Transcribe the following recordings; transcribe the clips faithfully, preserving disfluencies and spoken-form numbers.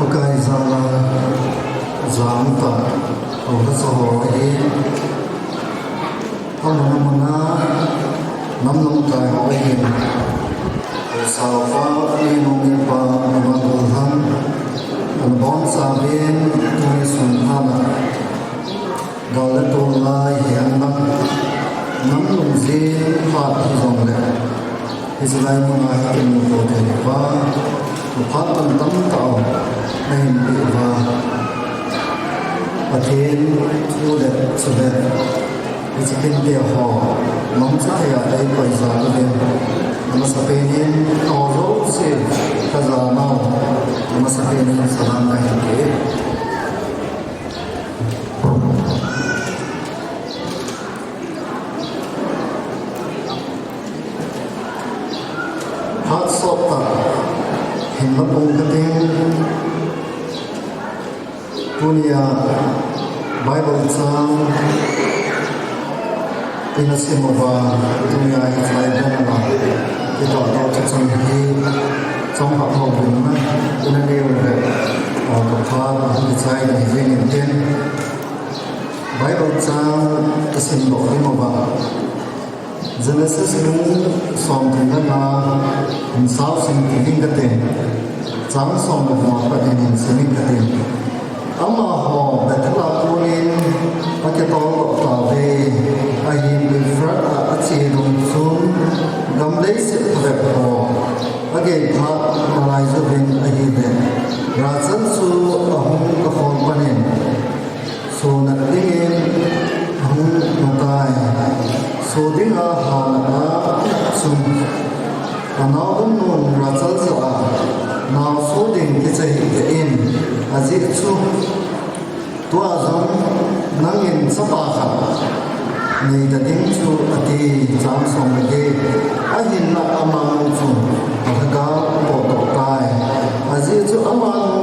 Pakai jal a, jam ta, ho ka sa ho ahi. Amun amun a, nam nam kai ho ahi. Sa pa, ni nung ni pa, nama dul han. An bon sa bin, tu ni sun hana. Gal le tol lai hihen lang, nam lungjin phat hijongle, hiche lai muna hi kimu thei uva, phat tamtah nahin peh uva, Pathen thu le chule hiche kinte ho mangcha a eikoi jal uvin, amasapen in ho jouse kajanau, amasapen in salam kahin pe. Phat sot tah hin mapung kating, tunia Bible chang ina sim uva, tunia hiche lai dong uva, kitoh toh thuchang hi chomkhat houbung na ina neiu le, ah, kaphat, ah, kichai na hi jeng in tin. Bible chang kasim doh ding uva, Genesis bung somthum le nga, hin sao sim ding kate, chang som le nga pat hin sim ding kate. Amaho Bethel a konin akitol doh tauve, ahin Ephrath a ache ding chun gam leiset phabep ho agei phat nalai jouvin ahile, Rachel chu ahung kakhol panin, Sonat dingin ahung matai. So dinga hanat a chun, anao umnu Rachel jah a, nao so ding kicha hih in, ajeh chu, tua jong nangin chapa khat nei ta ding chu, ati, chang som le get. Ahinla amanu chu alhagao apohdoh tai. Ajeh chu amanu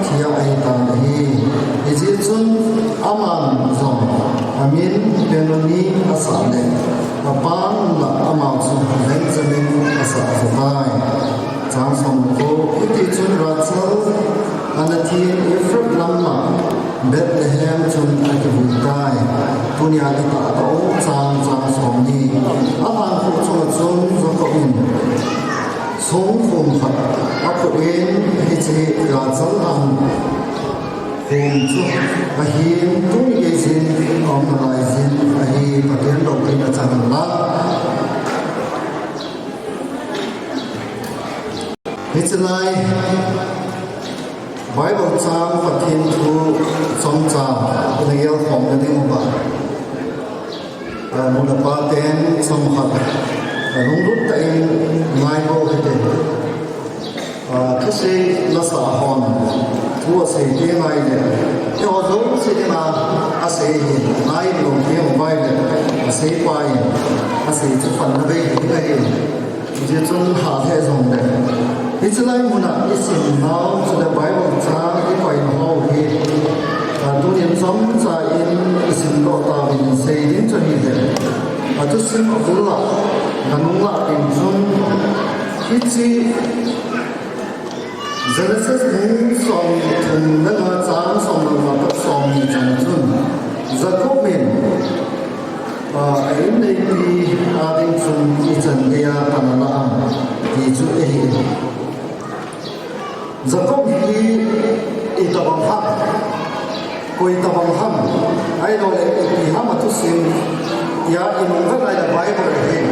thi a ahitan ahi. Hijeh chun aman jong amin Benoni asah le, apan lah ama chu Benjamin asah jo tai. Chang som le ko, hiti chun Rachel ana thin Ephrath lam a Songkhom khat akhut in hiche Rachel han khom chu ahin, tuni geiyin aumna laiyin ahi. Pathen loupina chang hen lang. Hiche lai Bible chang Pathen thu chomcha ina gelkhomna diuva, a, nu le pa ten chomkhat, a, lunglut tah in ngai bou hite. A, thusei lasa hon thu asei teng ahile, eiho jouse dinga asei ahin, ngai lou teng ahile, aseipa in asei chu panna bei ding ahi. Hijeh chun hah lheh jongle, hiche lai muna isimnau chule Bible chang ipaina ho hi, a, tunin chomcha in isimdoh tauvin, sei ding chu ahile, a, thusim abul lah, nanung lah ding chun, hiche Genesis bung somthum le nga chang somle nga pat somni chan chun, Jacob in, a, a inneipi a ding chun ichan geiya pan ana lah am ti chu ahi. Jacob hi itobang ham, koi tobang ham, ahilouleh ipi ham athusim tia inung vet lai le Bible ahin.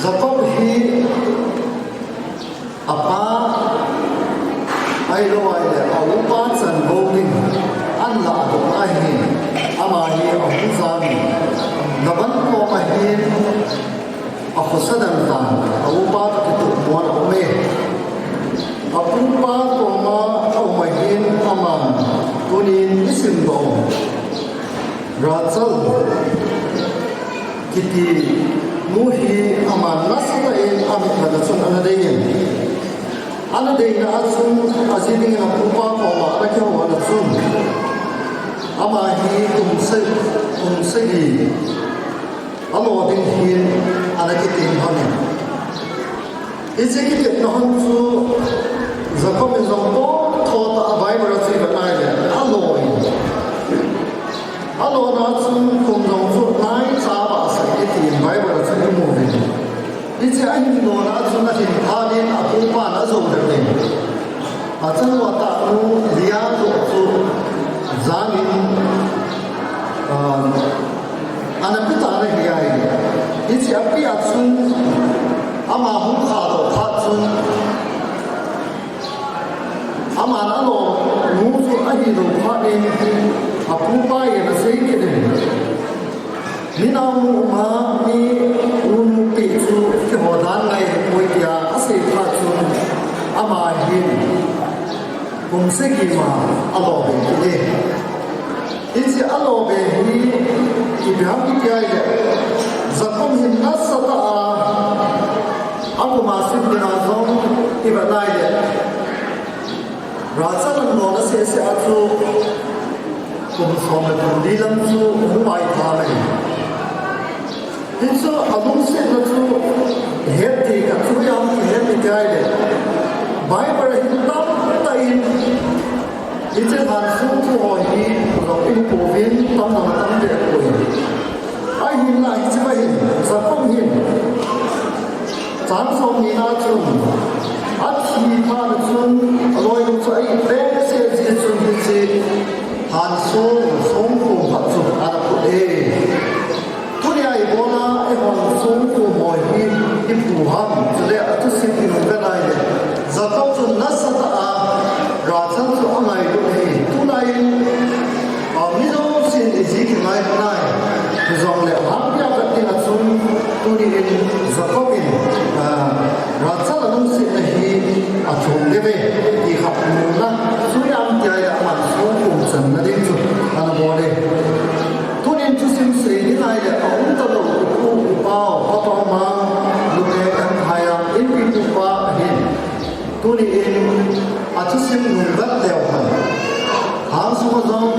Jacob hi apa, ahilou ahile a upa chan bou ding an lahdoh ahin, ama hi ahung jam in, Laban koma hin akhosa dan tan, a upa toh kitoh mona aume. A pupa koma aum ahin, aman tunin isimdoh Rachel kiti nu hi aman nasatah in amit lhon a chun ana dei in, ana deina a chun aji dingin a pupa koma ana kihou lhon a chun, ama hi kum sa-, kum sagi alo ding hin ana kitep lhon in. Hiche kitepna hon chu Jacob in jong pontho tah a Bible a chu ivet nai le, alo in. Alona chun kum jong chu naicha ba asah e tin Bible a chun imu uvin. Hiche ahin lona chun alhin phat in apupan ajou lheh in, achanu atahnu Leah toh chu jangin, ah, ana pe tan ahi. Hiche ape a chun ama hung khahdoh phat chun, aman alonu chu ahilou phat in, apupa in asei kit in, mi naonu uma mi unu peh chu keiho dan ngai ahipoi tia asei phat chun, ama hin kum sagi ma alo be kit e. Hiche alo be hi ipi ham iti ahile, Jacob hin nasatah a, akoma sim dinga jong ivet nai le, Rachel an lona sese a chu kum som le kum li lang chu hung vaitham ahi. Hichu alungsetna chu het ding khat chu ipi ham ihet iti ahile, Bible a hin tamtah in hiche lhansong thu ho hi jong imu pouvin, tamtah in atam be poi. Ahinla hiche va hin, Jacob hin, chang somni na chun, athi phat chun, aloinu chu a-it behseh jeh chun hiche lhansong, songkhom khat chu ana phut e. Tunia ibola eihon songkhom ho hi iphu ham, chule athusim inung vet nai le, Jacob chun nasatah a Rachel chu angailut e. Tulai in, a, mi jousen iji kingai nai. Hijongle, ahangpia vet ding a chun, tuni in Jacob in, a, Rachel alungsetna hi athum ding ve, ti khat muna, chu ipi ham tia ahile aman songkhom channa ding chu ana bol e. Tunin thusim sei ding ahile, aum talou upa u, upa u, papa u ma, lungei em thai a, inpi pupa ahin. Tuni in athusim nung vet leu hen. Hangsunga jong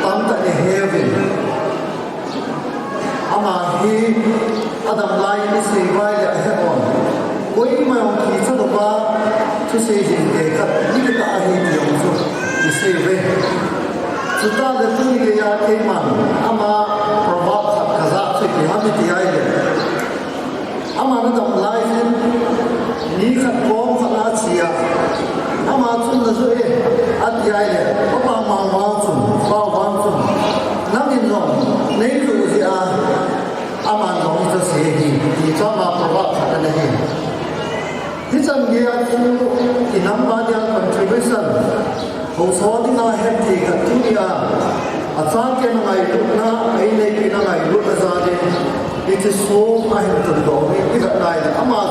tamtah in iheuvin. Ama hi adam lai in isei uva ahile ahe pon. Koima jong kicha louva thusei jing te khat nikhat ahi ti jong chu isei uve. Chuteng le tuni geiya keiman ama proverb khat kajah chu ipi ham iti ahile, Ama nadam lai hin, ni khat kom khat a chia. Ama chun najo e, ati ahile, papa mang vang chun, pa vang chun. Nangin jong, nei jo jeh a, aman jong hiche asei hi, ti chu ama proverb khat ana hi. Hichan geiya chu, i nam a dia contribution. Haosa dinga het thei khat tunia, achate na ngailutna, a inneipina ngailutna jal in, hiche song ahin tundoh hi, i vet nai le, ama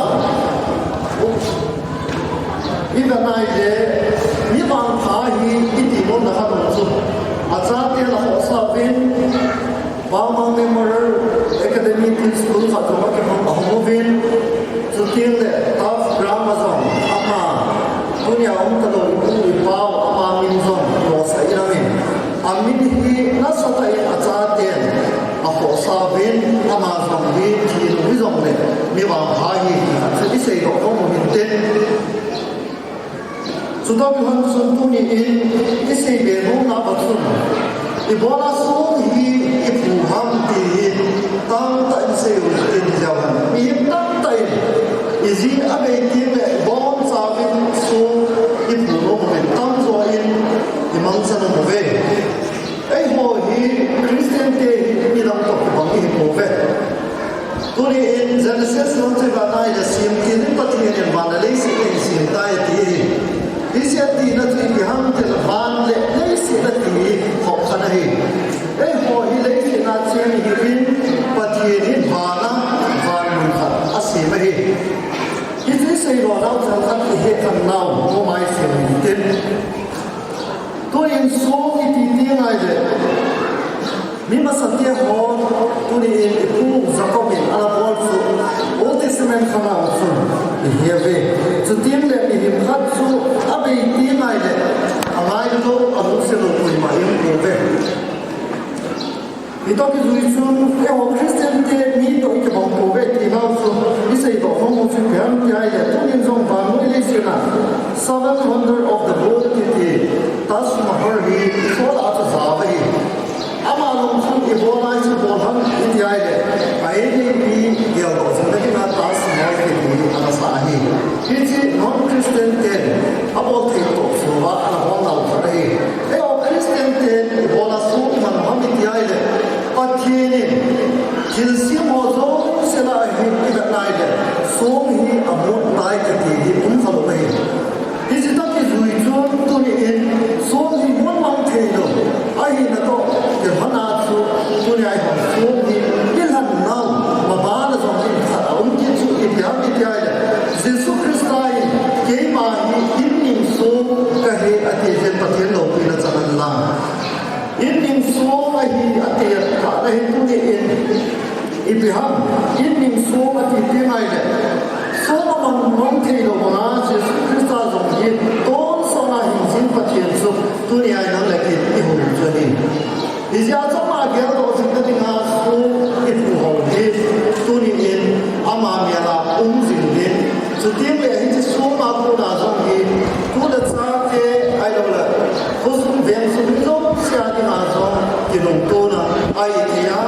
jong. I vet nai le, mi vangpha hi, i ti nom na khat chu. Achate na khohsah uvin, Palmang Memorial Academy tin school khat jong akihong ahung uvin, chuteng le Taft Graham a jong ama, tunia um talou ipu ipau ama min jong losah in amin. Amin hi nasatah in achaten akhohsah uvin, ama jong hi thil hi jongle mi vangpha ahi ti khat chu isei doh nom u hinte. Chutoh kilhon chun tuni in isei be nom nauva chun, ibola song hi iphu ham ti hi tamtah in sei u tin jao hen. Mi tamtah in iji abei teng le ibonchauvin song iphu nom uvin tamjo in imangcha nom uve. Eiho hi Christian te hi midang toh kibang ihi pouve. Tuni in Genesis lang chu ivet nai le, semtil in Pathen in van le leiset ahin sem tai ati ahi. Hiche atina chu ipi ham itile van le leiset ati hi khohkhan ahi. Eiho hi leiset a cheng ihiuvin, Pathen in van a, van mun khat asem ahi. Hiche isei lou nau thil khat ihet khan nau, mo mai sem in tin. Tunin song iti teng ahile, mi masate ho, tunin ipu Jacob in ana bol chu Old Testament khang a chun ihet uve. Chuteng le mihem khat chu abei teng ahile, angailou, alungset lou koima um pouve. Hitoh kijui chun, eiho Christian te mi toh ikibang pouve ti nau chu isei doh nom u chu ipi ham iti ahile, tunin jong vannoi leiset a Seven Wonder of the World kiti Taj Mahal hi isola chu jao ahi. Ama lungthim ibola chu ibol ham iti ahile, a inneipi geldoh jingna dinga Taj Mahal kiti ana sah ahi. Hiche non-Christian ten abol thei toh suva ana bol nau khat ahi. Eiho Christian ten ibola song iman u ham iti ahile, Pathen in thilsem ho jouse lah a hin ivet nai le, song hi amun tai kiti hi um khalou ahi. Hiche toh kijui chun tunin song hi mun mang thei lou ahina toh kilhon a chu, tunia eiho song hi ilhan nau, maban a jong in khat aum kit chu ipi ham iti ahile, Jesu Christa in keima hi in ning song kahi ati jeh in Pathen loupina chang hen lang. In ning song ahi ati a, tah ahi tunin. Ipi ham, in ning song ati teng ahile, song amang mang thei lou banga Jesu Christa jong hi tonsot a hing jing Pathen chu tunia nang le kei in ihou chu ahi. Hijeh a chu ama geldoh jingna dinga song iphu ho hi tunin ama mel a um jing ding. Chuteng le hiche song a kona jong hi, tu le chate ahilouleh, khosung vengsung jouse a dinga jong kilungtona ahi thei a,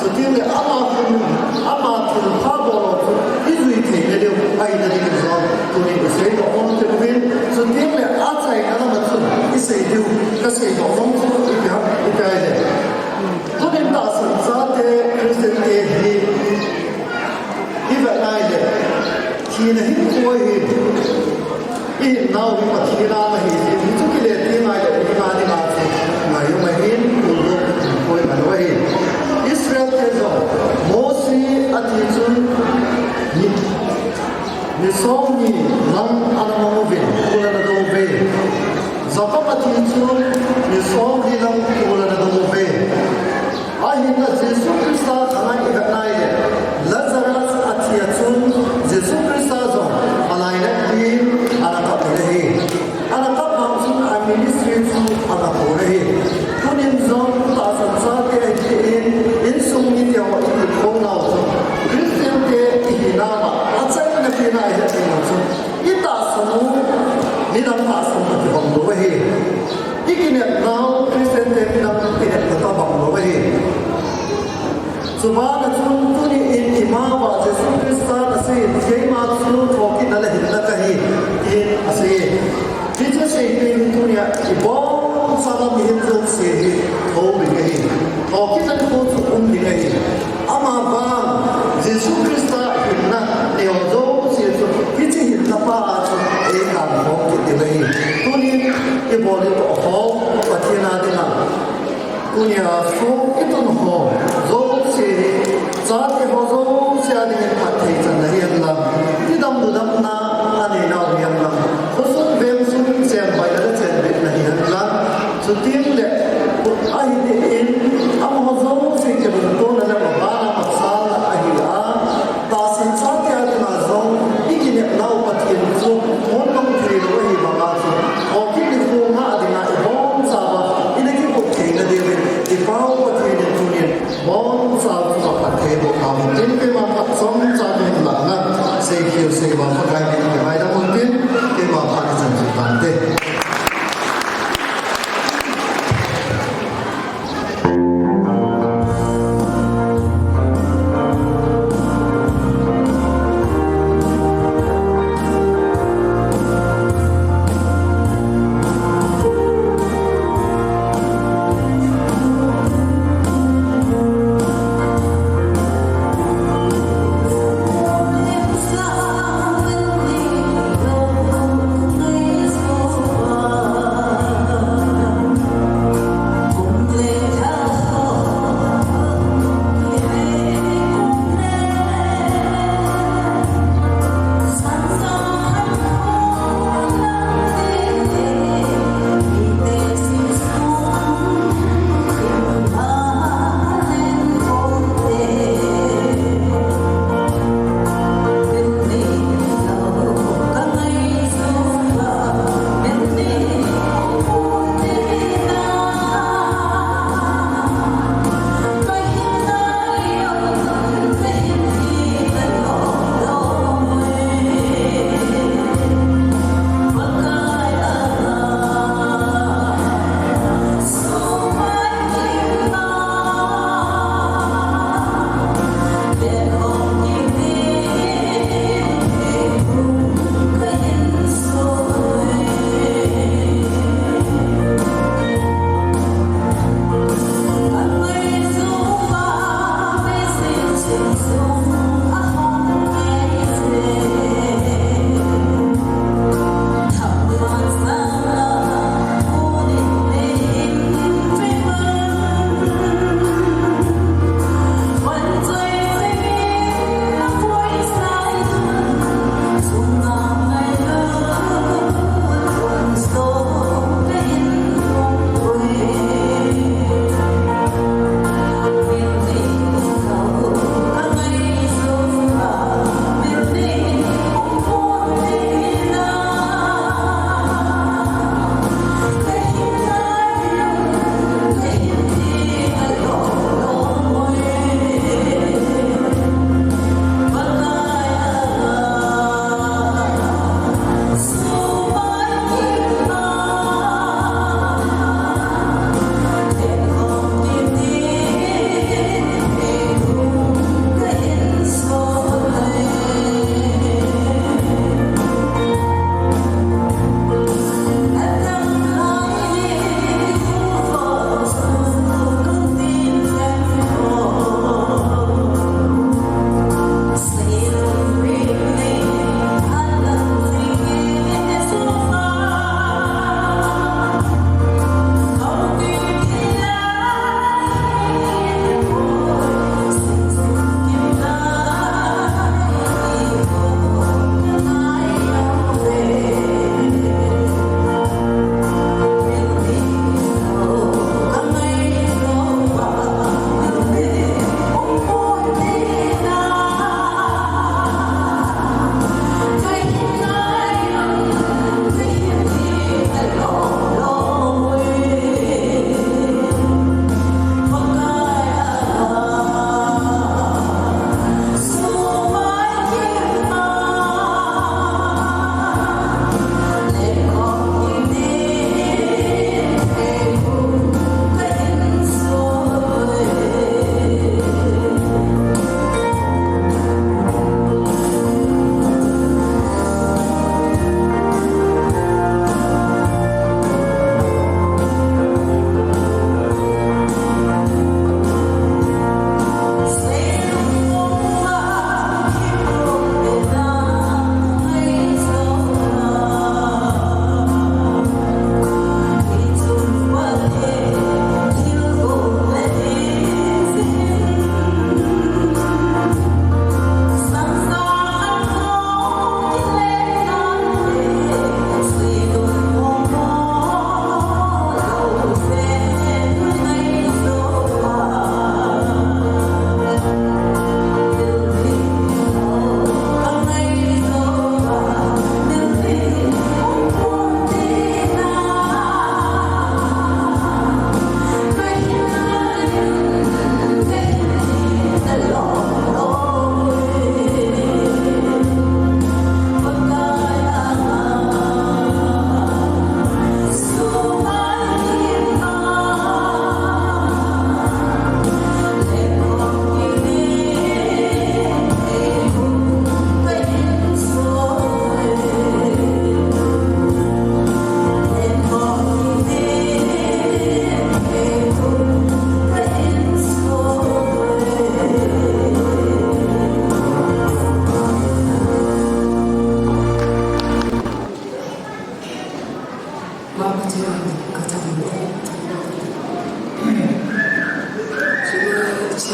chuteng le ama khun, ama thilpha bol ho chu ijui theina diu ahina dingin jong tunin isei doh nom kit uvin, chuteng le achaina lam a chun isei diu kasei doh nom chu ipi ham iti ahile, tunin tahsan chate Christian te hi ivet nai le, thina hinkho hi ihin nau hi Pathen a ahi jeh in, hichu kile teng ahile, ihinna dinga chu ngai um ahin, tulou hinkho iman u ahi. Israel te jong, Mose ati chun ni, ni somni lang ana mang uvin, kul ana do uve. Jacob ati chun ni somni lang kul ana do uve. Ahinla Jesu Christa khang a ivet nai le, Lazarus athi a chun Jesu Christa jong alainat in ana kap in ahi. Ana kap vang chun a ministry chu ana pon ahi. Tunin jong tahsan chate ahi in, insung mite ho ikihou nau chu, Christian te ihinau a, achaina pen a ihet nau chu, itahsan u, midang tahsan u kibang lou ahi. Ikinepnau Christian te midang kinepna tobang lou ahi. Chubana chun tunin ima uva Jesu Christa Pathen a dinga, tunia song i tun ho jouse hi, chate ho jouse a dingin phatthei channa hihen lang, ti dam du damna anei nau hihen lang, khosung veng sung chenhoina le chenbitna hihen lang, chuteng le ahi dingin amaho jouse kilungtona le mabana masalna ahi a, tahsan chate a dinga jong i kinepnau Pathen chu mon mang thei lou ahi banga chu, Haokip nikho nga a dinga i bonchauva i na kikhop theina diuvin i Pau Pathen in tunin bonchauva phatthei boh tahen tin, keima phat chomcha kahin lahna, seikhel seival Pakai min in ngaidam un tin, keima phat i chan chu tante.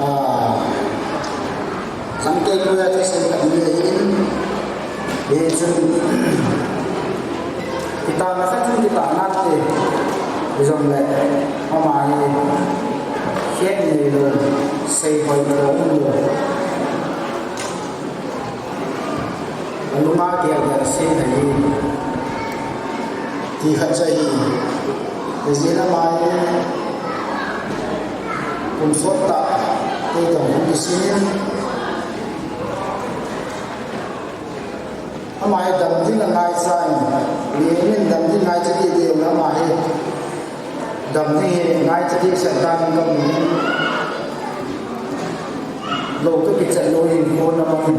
Ah, Sangkei puya thisen khat ni le in. Hichun, kitahna khat chun kitahna te. Hijongle, ama hi, khen neilou, seihoi lou, umlou. Alunga gelgel sei ahi. Ti khat chu ahi. Hijeh in ama hi, kum sot tah, kei toh hung kisin in. Ama hi dam ding angaicha in, mihem in dam ding ngaicha ding ding, ama hi dam ding hi ngaicha ding sah dan in kamu in. Lou toh kichat lou in kona mang in.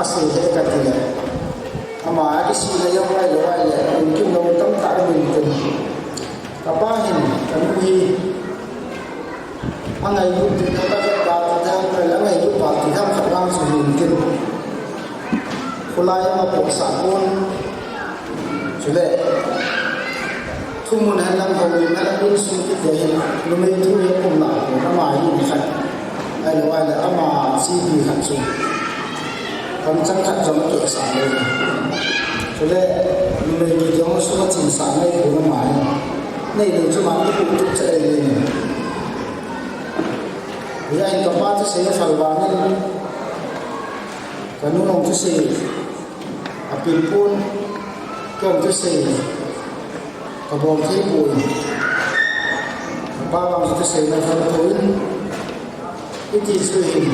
a sei le ka ti le. Ama a kisihna jong ahilou ahile, um kim lou tamtah um in tin. Ka pa hin, ka nu hi, a ngailut ding khat a khat pa ti tham, a ngailut pa ti tham khat vang chu hin tin. Khulai ama pohsah pon. Chule, thumun hen lang, houlim hen lang, insung kiti hin, numei thu hi a um na pon, ama hi khat. Ahilou ahile, ama chipi khat chu. Kamchang khat jong kei sa le. Chule, numei kiti jong sum a chin sa ngai ko na mai. Nei le chu ma ki pu tu che le ni. Ya in kapa chu sei fal ba ni. Kanu nong chu sei. Apin pun. Kong chu sei. Kabol thei pun. Kapa bang chu sei na fal tu in. Iti chu hin.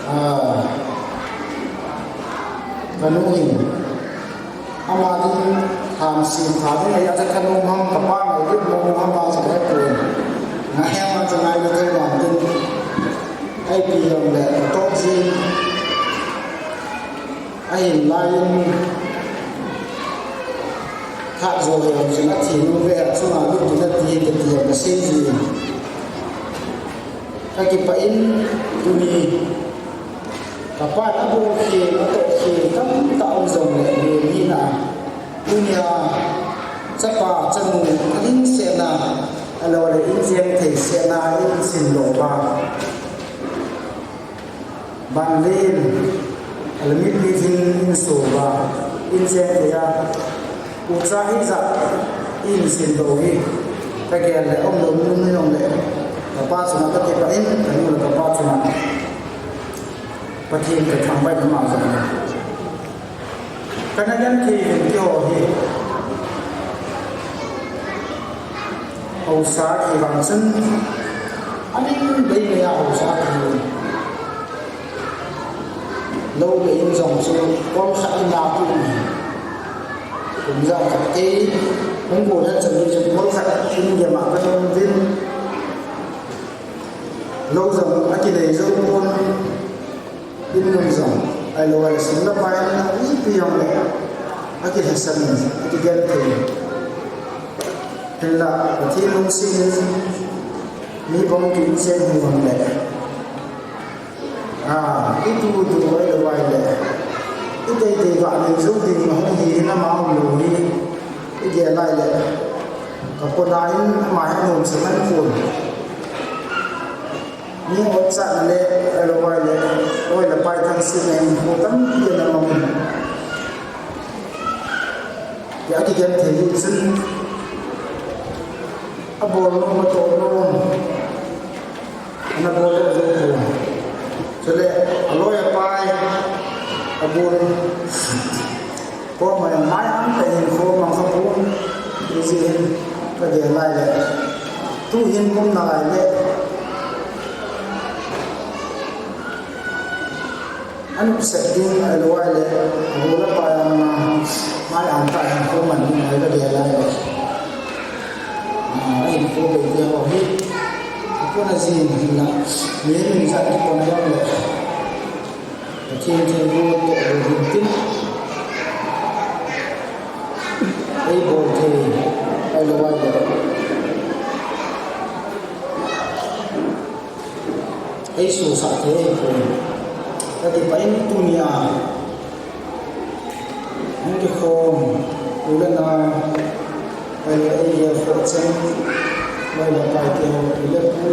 Ah, kanu hin. Ama ding ham sim pha ding, ahi a kanu ham kapa ngai ding mo ham a sa he pun. Ngai ham a sa ngai ding thei lam ding. Ai pi yong le, to jin. Ahin lai in. Khat jo he yong jin a thi nu ve a chunga lu tu na ti, ti, ti, ka sei jin. Ka kipah in tuni ka pa in abol khel, atoh khel tamtah um jongle, ni na. Tunia chapa chanu ading sehna, ahilou le injeng thei sehna in sin lou va. Ban len, ahilou mipi ding in so va, injeng thei a. Ucha hijat in sin lou hi, ka gel le um lou nu nu jong le, ka pa chunga ka kipah in, ka nu le ka pa chunga Pathen ka thangvah in ama jong le. Ka na genthei in ti ho hi. Haosa ki vang chun, aning bei bei a haosa ki. Lou le in jong chu, kol khat in a pu ni. Kum ja khat kei, hung bol le chan ni chu kol khat in gei ma ka dong din. Lou jong a kinei jou pon, in lung jong, ahilou le sum le pai in a ipi jong le, a kilhasan in, a kigenthei. Hinla, Pathen lungset in, mi bang tu in sen hung bang le. Ah, i tu tu vai le vai le. I tei tei va nei jou ding ma hung hi na ma hung lo ni. I ge lai le. Ka pona in ama hi nom sa man pon. Ni hot sa na le, ahilou vai le. Oi le pai thang si na in ko tam ki na ma hung. Ya kigenthei chun. Abol nom, atoh nom. Ana bol le jo ko. Chule, aloi apai. Abol. Ko mai mai an ta hin ko mang sa pun. Isi hin ka de lai le. Tu hin kum na lai le. Anop sep ding ahilou le, ahilou le pai a, mai an ta hin ko man ding ahilou le lai le. Ah, ahin ko be te ho hi. Ko na jin hin la. Ye min sa ki ko na yam le. Pathen theng ko to ko hin tin. Ei bol thei ahilou le. Ei susah thei ahi poi. Ka kipah in tunia. Hung kikhom u le nao. Ahilou le ei gel khoh cheng. Ahilou le pai te ho u le pu.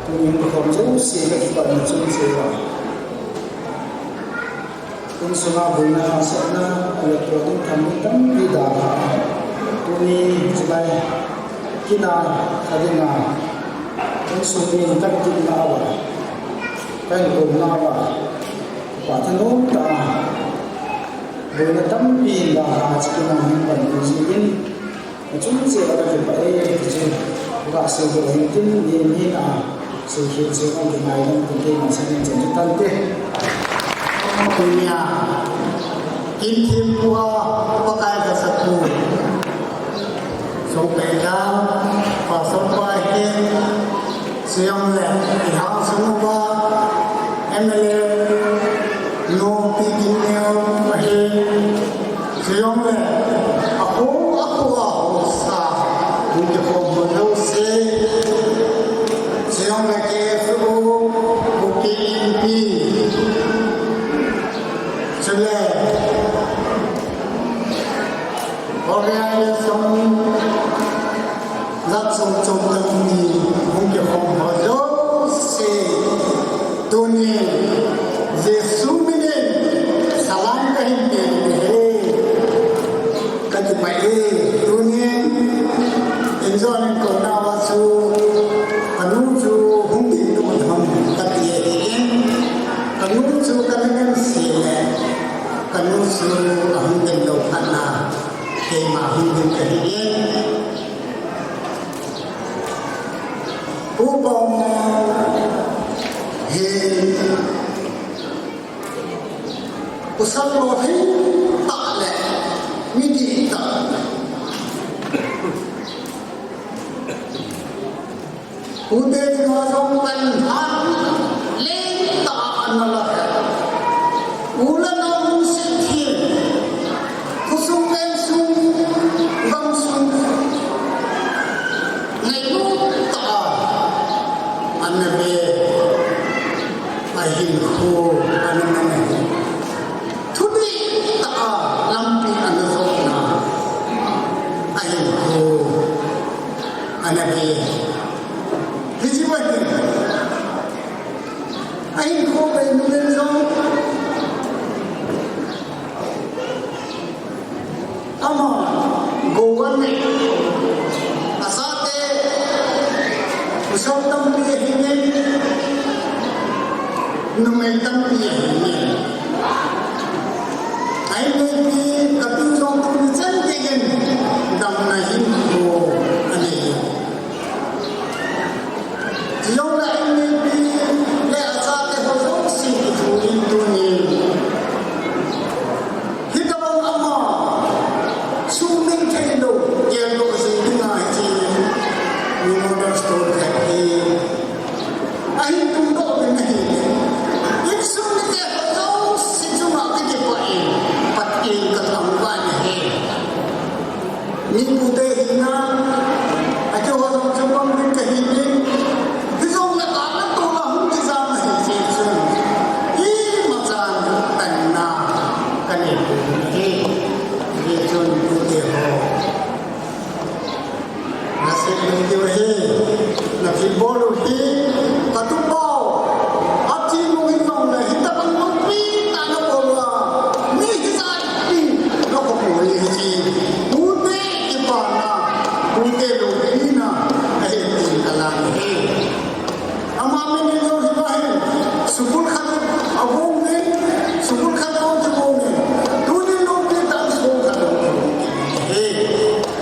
Tunia hung kikhom jouse ka kipah na chung cheh uva. Insunga boina hahsatna, ahilou le pon ding tham ding tampi dalha. Tuni chulai kina kha dinga, insung mi in kan kitna uva, kan umna uva, pa thanom tah a, boina tampi dalha, chukina min pan tu ji in, Achung cheh a ka kipah e, ti chu. Ka sei doh hin tin, ni, ni na, sei khel cheh a, kinai lam tin te, ma sa nin chen chu tan te. Tunia, kin thim pu a, Pakai ka sa pu. Song pe da, pa song pa he, Siam le, i hang sung uva, M L A, no pi tin neo, ahi, Siam le, a ko, a ko, a ko, sa, hung kikhom ho jouse, Siam le ke su, Kuki Inpi, chule, organization, Jat chom chom tampi hung kikhom ho jouse. Tun Hi pasal lou hi tah le mi dihtah. Ute dinga jong pan hat lentah a ana la. U le nao lungset thim, khosung insung gamsung ngailut tah a ana ve, ahinkho ana mang ahi. Thudihtah a lampi ana jotna ahinkho ana ve. Hiche va hi ahinkho ve nu le jong ama go an nei. Achate usop tampi ahi nge, numei tampi ahi nge. Ahinneipi kati jong tuni chan geiyin damna hinkho anei. Hijongle ahinneipi le achate ho jouse kithoin tunin hitabang ama sumil theilou geldoh jing dinga hiche memorial stone khat hi ahin tungdoh uvin ahi. Insung mite ho jouse chunga kakipah in, Pathen kathangvah in ahi. Mi pute hina, akihou jong chu pang ding kahi in, hijongle kana tola hung kijam ahi jeh chun, imachan panna kanei poi ahi. Hijeh chun pute ho, nasei ding diu ahi, naphi bol u hi, katupa u, athi nung hijongle hitabang lampi tah a nabol uva, mi hijat in nakhopui ahi. Pute kipana, pute loupina ahi tin kalang ahi. Ama min hilou hiva hin, school khat a vong in, school khat a vong in, tuni loupi tah in school khat a vong in ahi.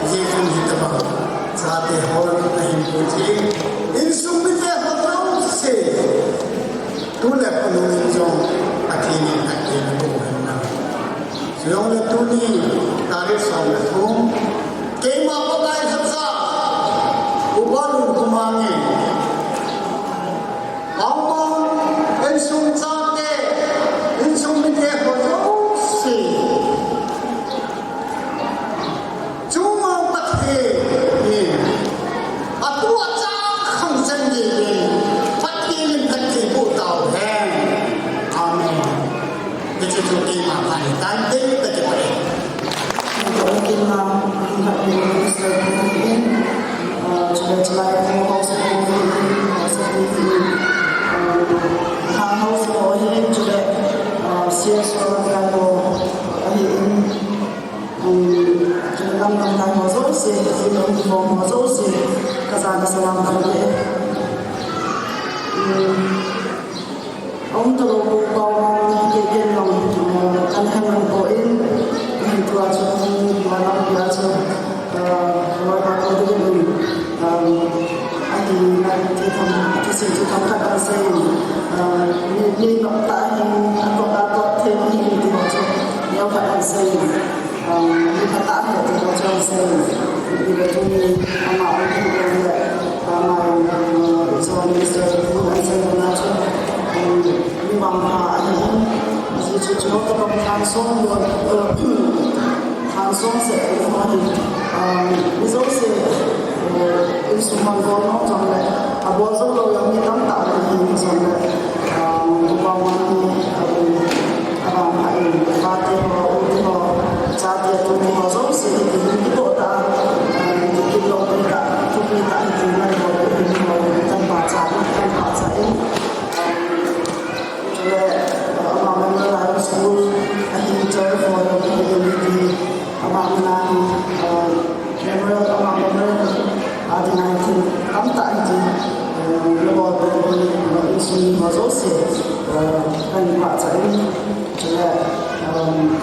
Hijeh chun hitabang chate hon ahin pui in, insung mite ho jouse, tu le khonung in jong Pathen in Pathen in abu hen lang. Chujongle tuni tarik som le thum, keima Pakai lhacha, Upa Lunkhomang in, Paomang insung chate, insung mite ho jouse chunga Pathen in atu achang khang chan geiyin Pathen in phatthei boh tauhen. Amen. Hiche chu keima phat ahitan, kakipah e. Keima, Minister Pu in, ah, chule chulai ho, House Pu in, House Pu in, ah, House Pu in, chule, ah, C S O ho, ahin, um, chule lamdang ho jouse, chule um ho jouse, kajana salam kate. Um, Aum talou Pu Paomang, kei ken jong, eh, kahin hemang poi, kahin tua chu, tua lampi a chu, eh, Lord Pu Pu Ding in, eh, ati na, ati tham, ati sin ati tham khat asei, eh, mi, mi nop tah hin, ato, ato, thei hin, ati ho chu, neo khat asei. Um, mi phatah ahi ti ho chu asei. Ipi le tuni ama um thei le, ama, um, Resource Minister pu asei na chu, um, mi mangpha ahi. Ajeh chu chu tabang thansong lo, thansong seh ho hi, um, mi jouse, uh, insung mangkol nom jongle, abol jou lou jong mi tamtah ahi jongle, um, Pu Paomang hi, um, Abang pha in, pate ho, u te ho, chate, tute ho, jouse, hiti hin kipoh tah, ah, hiti kilom tah, thupi tah, hiti nabol u hin ho, kahin pachat, kahin pachat in. Chule, ah, ama Memorial High School, ahin teacher ho, hiti, ama mana, ah, Memorial, ama Memorial, ah, dinga hin tamtah hiti, ah, nabol u hin, ah, insung ho jouse, ah, kahin pachat in. Chule, um,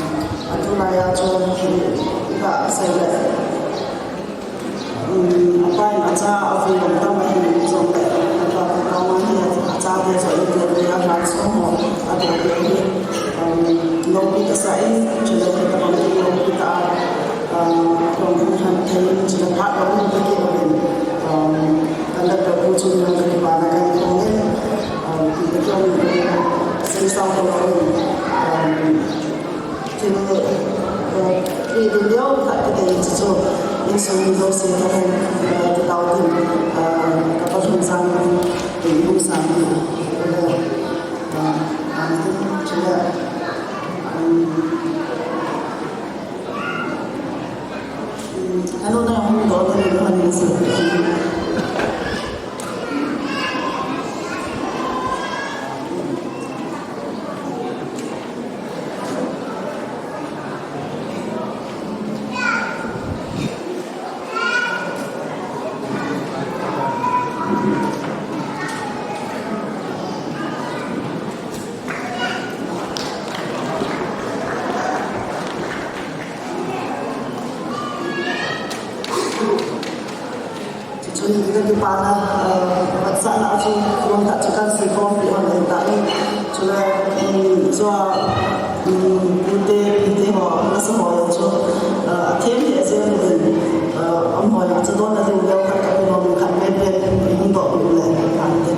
atulai a chu hi, iga sei le, um, apa in acha avui lom tam ahi jongle, Chule, um, lopi kasah in, chule, um, lopi ka, um, lopi han thei in, chule, phat lopi ka, um, kan da ka pu chu, um, ka pa na kan phong in, um, ka, um, sin sao ka, um, Thil, eh, eh, ding deu khat ka dei chu chu, insung mi jouse ka hen, eh, ka tao tin, eh, ka pa lhun sang, eh, lhun sang, eh, eh, eh, tin, chu le, um, um, anu na hung do na ni hung ni si. Chuchun ka kipana, eh, vetsahna chu, khulom khat chu kan sei khom pi hon ahi tan. Chule, um, chua, um, pute, pute ho, nasa ho jong chu, eh, athem hi ajen uvin, eh, um ho jong chu donna diu leu khat ka pi nom khat pen pen, um, doh uvin le, ante.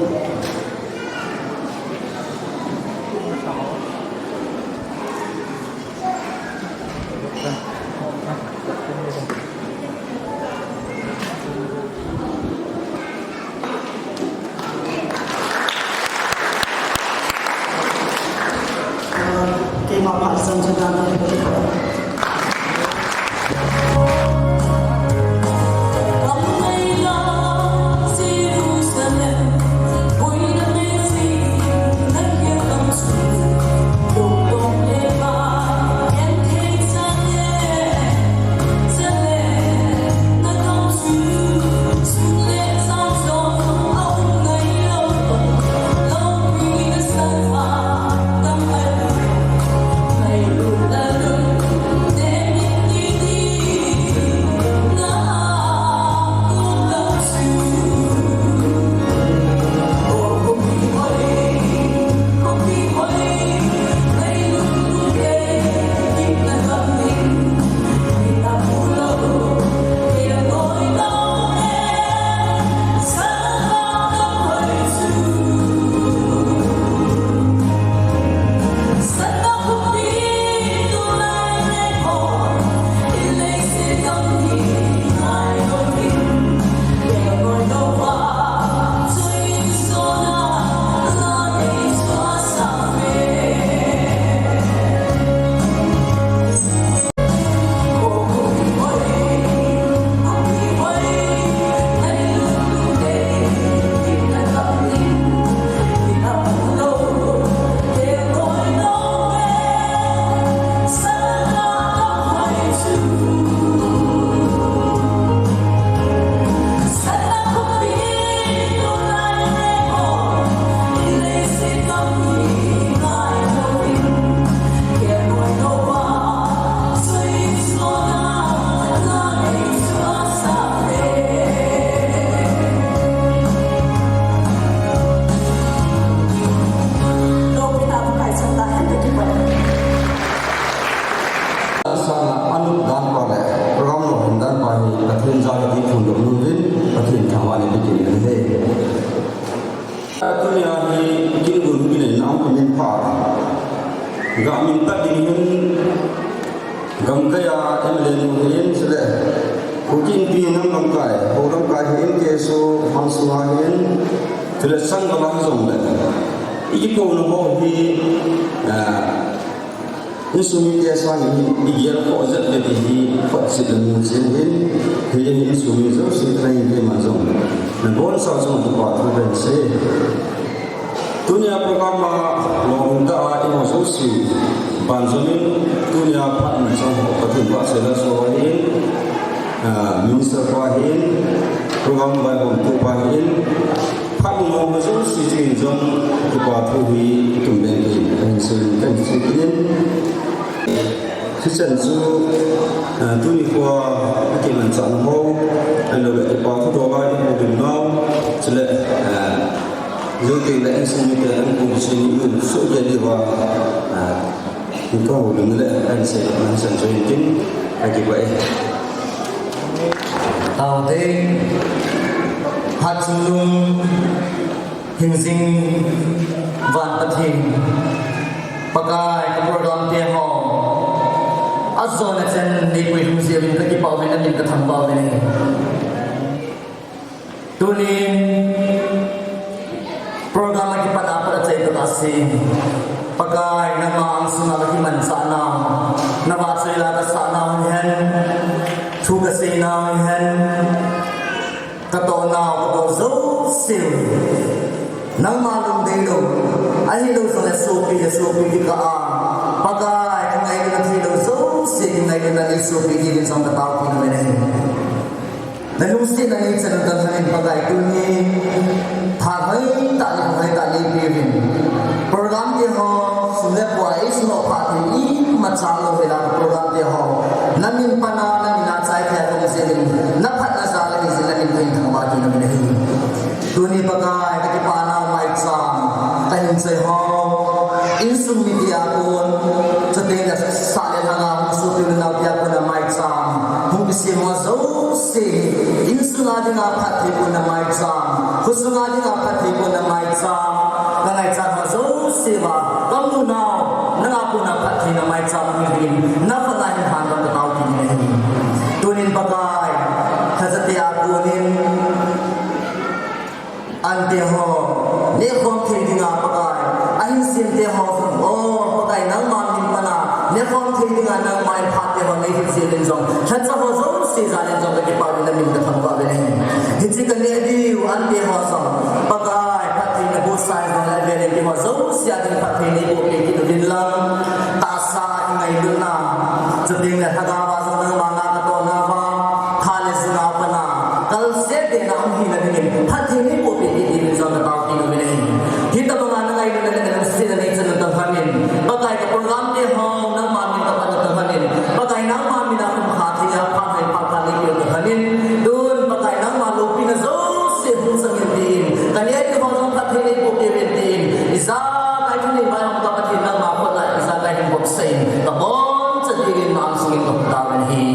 Sana anop dan pa le program lo hin dan pa hi Pathen jal a ding phongdoh nom uvin, Pathen thangvahna beiyin ahi. Tunia hi kin gun kin na um min pha. Ga min ta ding hin gamkai a M L A nu hin, chule Kuki Inpi nam lamkai, Ho lamkai hi M K S O hangsunga hin, chule Sangam a jong le. Ikipouna ho hi, ah, insung mite sangin hi igel khoh jep le ti hi photchet le muchet hin, hi insung mi jouse thain keima jong nabonchau chunga kipa thu kahin sei. Tunia program a lolhing tah a eiho jouse banjom in, tunia phat in chang ho Pathen vahchoila so ahin, ah, Minister pa ahin, program vaihomtu pa ahin, phat in ho jouse chunga jong kipa thu hi tum beng in kahin sei, kahin sei kit in. Hichan chu, ah, tuni khoa kimanchahna ho, ahilouleh kipa thu doh a eiho lim nau, chule, ah, Jote le insung mite an kum sini un so jadi wa. Ko dum le an se an san so in kin aki ba e. Taute, Hatchungnung Hingjing Van Pathen, Pakai ka program te ho ajona chan neipui lhung jeh uvin kakipah uvin, namin kathangvah uvin ahi. Tunin program a kipat a pat achaina tah a, Pakai, nangma angsunga kakimanchah nau, navahchoi la kasah nau hihen, thu kasei nau hihen, katoh nau, katoh jouse u nangma lungdei lou, ahilou jongle sopi le sopi kikah a, Pakai, kingailutna theilou jouse, kingailutna nei sopi diuvin jong katao kit uvin ahi. Nalungsetna neichan u tah lhon in Pakai, tuni tha hoitah le hoitah neipeuvin, program te ho sum le pai, eisunga phatthei imacha umlou hela program te ho namin pan a, namin a chai thei a jong jeh in, naphatna jal ahi jeh in namin kahin thangvah kit uvin ahi. Tuni Pakai, kakipana maicham, kahin choi ho, insung mite a kon, chuteng le sah le lhanga hung sopi u le naote a kona maicham hung kisem ho jouse, insunga dinga phatthei kona maicham, khosunga dinga phatthei kona maicham, kangaichat ho jouse uva kamu nau, nanga kona phattheina maicham hung hi in, nakhut a hin lhan ding katao kit in ahi. Tunin Pakai, lhachate a konin ante ho nehkhom thei dinga Pakai, ahin sem te ho, o Pakai, nangma min pan a nehkhom thei dinga nangma in phat te ho neihil jeh uvin jong, lhacha ho jouse jal in jong kakipah uvin, namin kathangvah uvin ahi. Hiche kaneh diu ante ho jong Pakai, phatthei nabohsah in jong, avel in keiho jouse a ding phatthei neiboh peh kit uvin lang, tahsa a kingailutna, chuteng le lhagao a jong nangma nga katoh nauva, tha le jung a pat a kalset dehna hung hina dingin phatthei neiboh peh kit diuvin jong katao kit uvin ahi. Hitobanga nangailutna le nalungsetna neichan u tah lhon in, Pakai, ka program te ho nangma min kapan u tah lhon in, Pakai, nangma min a kumkha thei a phat hoi phat pha neipeh u tah lhon in, tun Pakai, nangma loupina jouse hung chang in tin, kaneh diu ho jong phatthei neiboh peh uvin tin, ijakai thil in vaihom ka Pathen, nangma khut a ijakai hin vopsah in, kaboncha dingin na angsunga kahung tauvin ahi.